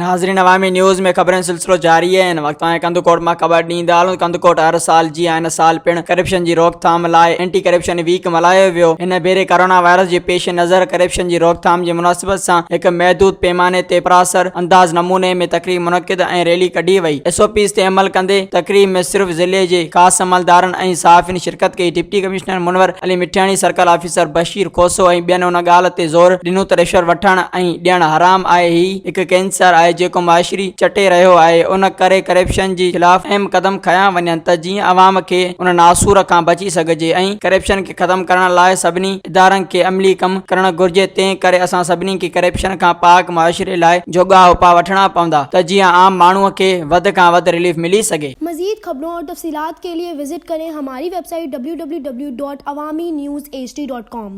ناظرين عوامي نيوز ۾ خبرن جو سلسلو جاري آهي هن وقت توهان کي ڪنڌڪوٽ مان خبر ڏيندا هلون ڪنڌڪوٽ هر سال جيان هن سال پڻ ڪرپشن جي روڪٿام لاء اينٽي ڪرپشن ويڪ ملهايو ويو هن ڀيري ڪرونا وائرس جي پيش نظر ڪرپشن جي روڪٿام جي مناسبت سان هڪ محدود پيماني تي پراثر انداز نموني ۾ تقريب منعقد ۽ ريلي ڪڍي وئي ايس او پيز تي عمل ڪندي تقريب ۾ صرف ضلعي جي خاص عملدارن ۽ صحافين شرڪت ڪئي deputy commissioner Munawar Ali Mithiani circle officer Bashir Khoso ۽ ٻين ان ڳالهه تي زور ڏنو ته رشوت وٺڻ ۽ ڏيڻ حرام آهي هي هڪ ڪينسر آهي جيڪو معاشري چٽي رهيو آهي ان ڪري ڪرپشن جي خلاف اهم قدم کنيا وڃن ته جيئن عوام کي ان ناسور کان بچي سگهجي ۽ ڪرپشن کي ختم ڪرڻ لاء سڀني ادارن کي عملي ڪم ڪرڻ گهرجي تنهن ڪري اسان سڀني کي ڪرپشن کان پاڪ معاشري لاء جوڳا اپاء وٺڻا پوندا ته جيئن عام ماڻهو کي وڌ کان وڌ رليف ملي سگهي. مزيد خبرون اور تفصيلات کے لئے وزٽ ڪرين ھماري web site www.awamiNewsHD.com.